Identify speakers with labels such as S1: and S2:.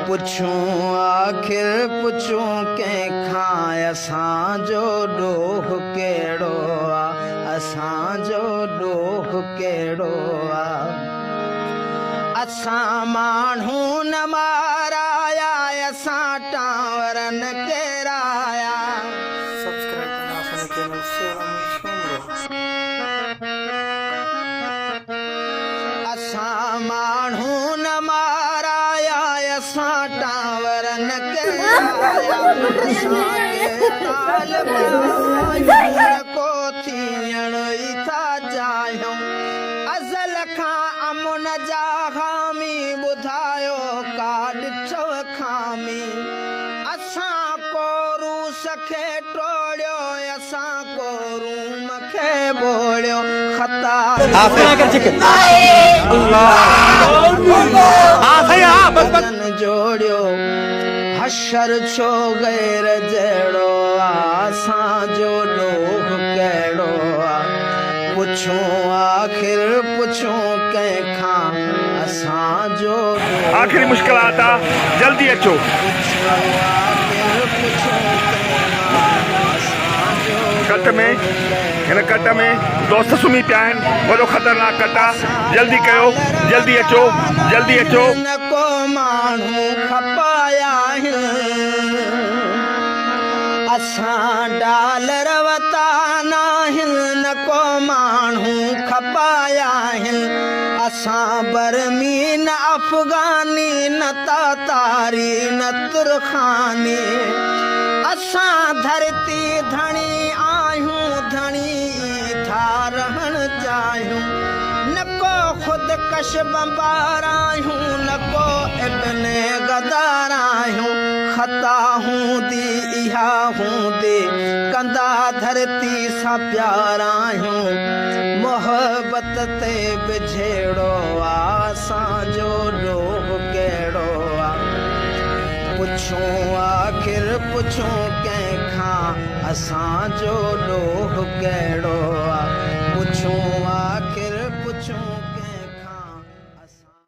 S1: پڇون آخر پڇون ڪنهن کان اسان جو ڏوهه ڪهڙو آ اسان جو ڏوهه ڪهڙو آ اسان ماڻهو نه مارايا اسان ٽانور نه ڪيرايا.
S2: سبسڪرائب ڪندا اسان جو چينل سهيل امين سومرو.
S1: اسان ماڻهو نه مارايا اسان ٽانور نه ڪيرايا اسان ڪي طالب آهيون نه ڪو ٿيڻ ئي ٿا چاهيون ازل کان امن جا حامي ٻڌايو ڪا ڏٺو خامي اسان ڪو روس کي ٽوڙيو اسان ڪو روم کي ٻوڙيو خطا جن جوڙيو حشر ڇو غير جهڙو آ اسان جو ڏوهه ڪهڙو آ پڇون آخر پڇون ڪنهن کان اسان جو ڏوهه
S3: آخري مشڪلات آ جلدي اچو.
S1: پڇون آخر پڇون ڪنهن کان اسان جو
S3: ڪٽ ۾
S1: ڏوهه
S3: هن
S1: ڪهڙو
S3: ڪٽ ۾
S1: آ.
S3: دوست سمهي پيا آهن وڏو خطرناڪ ڪٽ آ جلدي ڪيو جلدي اچو جلدي اچو.
S1: نه ڪو ماڻهو کپايا آهن اسان ڊالر وتا ناهن نه ڪو ماڻهو کپايا آهن اسان برمي نه افغاني نه تاتاري نه ترخاني اسان ڌرتي ڌڻي آهيون ڌڻي ئي ٿا رهڻ چاهيون نه ڪو خودڪش بمبار آهيون نه ڪو ابن غدار آهيون خطا هوندي اها هوندي ڪندا ڌرتي سان پيار آهيون محبت تي به جهيڙو آ اسان جو ڏوهه ڪهڙو آ پڇون آخر پڇون ڪنهن کان اسان جو ڏوهه ڪهڙو آ پڇون آخر.